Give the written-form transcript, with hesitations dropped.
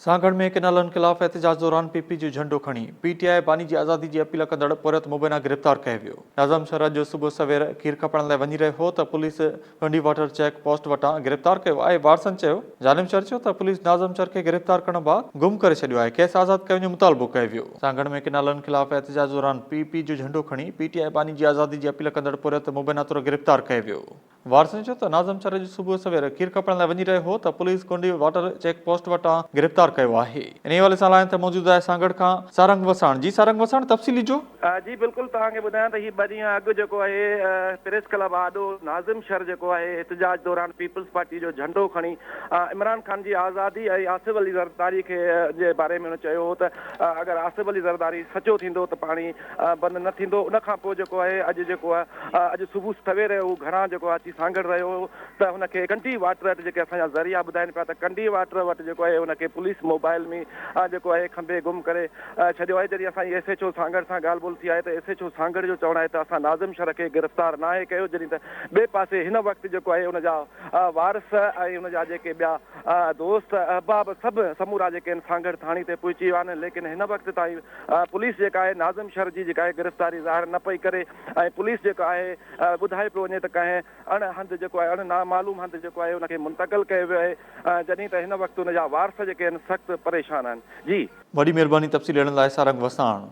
سانگهڙ ۾ ڪئنالن خلاف احتجاج دوران پي پي جو جهنڊو کڻي پي ٽي آء باني جي آزادي جي اپيل ڪندڙ پورهيت مبينا گرفتار ڪيو ويو. ناظم شھر اڄ صبح سوير کير کپائڻ لاء وڃي رهيو هو ته پوليس ڪنڊي واٽر چيڪ پوسٽ وٽان گرفتار ڪيو آهي. وارثن چيو جانب شھر چيو ته پوليس ناظم شھر کي گرفتار ڪرڻ بعد گم ڪري ڇڏيو آهي کيس آزاد ڪيو وڃي مطالبو ڪيو ويو. سانگهڙ ۾ ڪئنالن خلاف احتجاج دوران پي پي جو جهنڊو کڻي پي ٽي آء باني جي آزادي جي اپيل ڪندڙ پورهيت مبينا طور گرفتار ڪيو ويو. وارثن چيو ته ناظم شھر اڄ صبح سوير کير کپائڻ لاء وڃي رهيو هو ته پوليس ڪنڊي واٽر چيڪ پوسٽ وٽان گرفتار ڪيو آهي. انهي حوالي سان لائين تي موجود آهي سانگهڙ کان سارنگ وساڻ. جي سارنگ وساڻ تفصيل ڏجو. جي بلڪل توهان کي ٻڌايان ته هي ٻه ڏينهن اڳ جيڪو آهي پريس ڪلب آڏو ناظم شھر جيڪو آهي احتجاج دوران پيپلز پارٽي جو جهنڊو کڻي عمران خان جي آزادي ۽ آصف علي زرداري کي جي باري ۾ هن چيو هو ته اگر آصف علي زرداري سچو ٿيندو ته پاڻي بند نه ٿيندو ان کان پوء جيڪو آهي اڄ جيڪو آهي اڄ صبح سوير هو گهران جيڪو آهي اچي سانگهڙ رهيو هو ته هن کي ڪنڊي واٽر وٽ جيڪي اسان جا ذريعا ٻڌائين پيا ته ڪنڊي واٽر وٽ جيڪو آهي هن کي پوليس موبائل ۾ جيڪو آهي کنڀي گم ڪري ڇڏيو آهي جڏهن اسان جي ايس ايڇ او سانگهڙ سان ڳالهه ٻولهه ٿي آهي ته ايس ايڇ او سانگهڙ جو چوڻ آهي ته اسان ناظم شر کي گرفتار ناهي ڪيو جڏهن ته ٻئي پاسي هن وقت جيڪو آهي ان جا وارث ۽ ان جا جيڪي ٻيا دوست احباب سڀ سمورا جيڪي آهن سانگهڙ ٿاڻي تي پهچي ويا آهن ليڪن هن وقت تائين پوليس جيڪا آهي ناظم شر جي جيڪا آهي گرفتاري ظاهر نه پئي ڪري ۽ پوليس جيڪو آهي ٻڌايو پيو وڃي ته ڪنهن اڻ هنڌ جيڪو آهي اڻ نامعلوم هنڌ جيڪو آهي ان کي منتقل ڪيو ويو آهي جڏهن ته هن وقت ان جا وارث جيڪي آهن سخت پريشان آهن جي. وڏي مهرباني تفصيل ڏيڻ لاء سارنگ وساڻ.